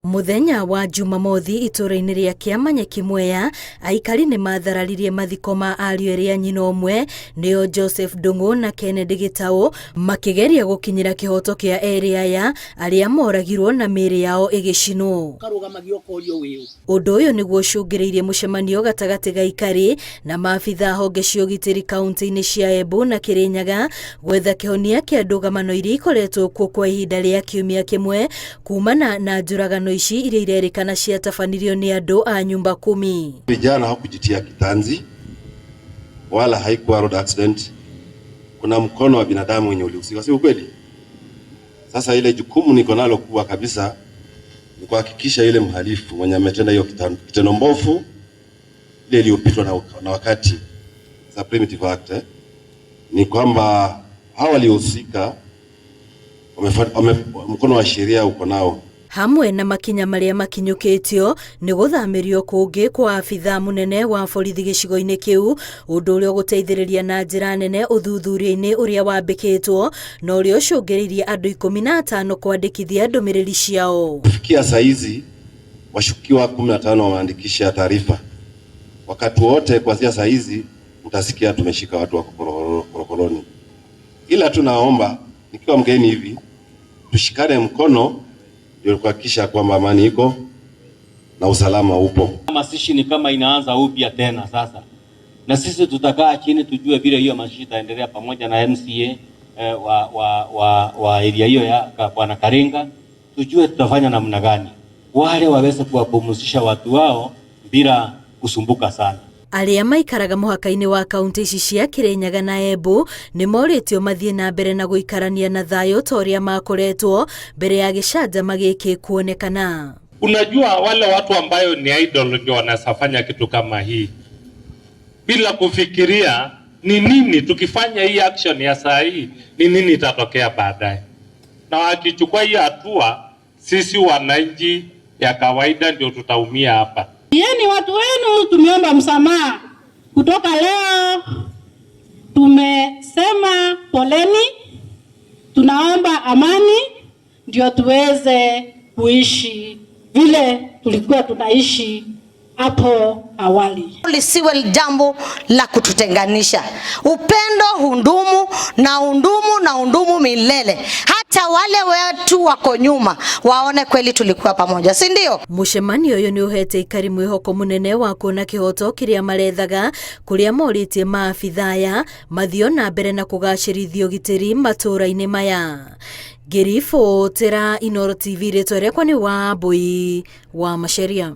Mũthenya wa Jumamothi itũũra-inĩ rĩa Kĩamanyeki Mwea, aikari nĩ mathararirie mathiko ma ariũ erĩ a nyina ũmwe nĩo Joseph Ndung'u na Kennedy Gĩtaũ makĩgeria gũkinyĩra kĩhoto kĩa erĩ aya arĩa moragirwo na mĩĩrĩ yao ĩgĩcinwo. Ũkarũgamagia ũkorio wĩ ũ. Ũndũ ũyũ nĩguo ũcũngĩrĩirie mũcemanio gatagatĩ ga aikari na maabitha a honge cia ũgitĩri kaunti-inĩ cia Embu na Kĩrĩnyaga gwetha kĩhonia kĩa ndũgamano iria ikoretwo kuo kwa ihinda rĩa kiumia kĩmwe kumana na njũragano ici iria irerĩkana ciatabanirio nĩ andũ a nyumba kumi. Vijana hawakujitia kitanzi wala haikuwa road accident. Kuna mkono wa binadamu wenye ulihusika, si ukweli? Sasa ile jukumu niko nalo kubwa kabisa ni kuhakikisha ile mhalifu mwenye ametenda hiyo kitendo mbovu ile iliyopitwa na wakati za primitive act, ni kwamba hawa waliohusika mkono wa sheria uko nao. Hamwe na makinya marĩa makinyũkĩtio nĩ gũthamĩrio kũngĩ kwa abithaa mũnene wa borithi gĩcigo-inĩ kĩu, ũndũ ũrĩa ũgũteithĩrĩria na njĩra nene ũthuthuria-inĩ ũrĩa wambĩkĩtwo na ũrĩa ũcũngĩrĩirie andũ 15 kwandĩkithia ndũmĩrĩri ciao. Kufikia saa hizi washukiwa 15 wameandikisha taarifa. Wakati wote kuanzia saa hizi mtasikia tumeshika watu wako korokoroni. Ila tunaomba nikiwa mgeni hivi tushikane mkono ndio kuhakikisha kwamba amani iko na usalama upo. Mazishi ni kama inaanza upya tena sasa. Na sisi tutakaa chini tujue vile hiyo mazishi itaendelea pamoja na MCA wa area hiyo ya Bwana Karinga, tujue tutafanya namna gani wale waweze kuwapumzisha watu wao bila kusumbuka sana. Arĩa maikaraga mũhaka-inĩ wa kaunti ici cia Kĩrĩnyaga na Embu nĩ morĩtio mathiĩ na mbere na gũikarania na thayũ ta ũrĩa makoretwo mbere ya gĩcanjama gĩkĩ kuonekana. Unajua wale watu ambayo ni idol ndio wanasafanya kitu kama hii bila kufikiria ni nini tukifanya hii action ya saa hii ni nini itatokea baadaye. Na wakichukua hii hatua, sisi wananchi ya kawaida ndio tutaumia hapa. Yeni watu wenu tumeomba msamaha. Kutoka leo tumesema poleni, tunaomba amani ndio tuweze kuishi vile tulikuwa tunaishi hapo awali. Lisiwe jambo la kututenganisha. Upendo hundumu na hundumu na hundumu milele. Hata wale wetu wako nyuma waone kweli tulikuwa pamoja, si ndio? Mũcemanio ũyũ nĩ ũhete aikari mwĩhoko mũnene wa kuona kĩhoto kĩrĩa marethaga, kũrĩa morĩtie maabitha aya mathiĩ na mbere na kũgacĩrithia ũgitĩri matũũra-inĩ maya. Ngĩribotera Inooro TV, rĩtwa rĩakwa nĩ Wambui wa Macharia.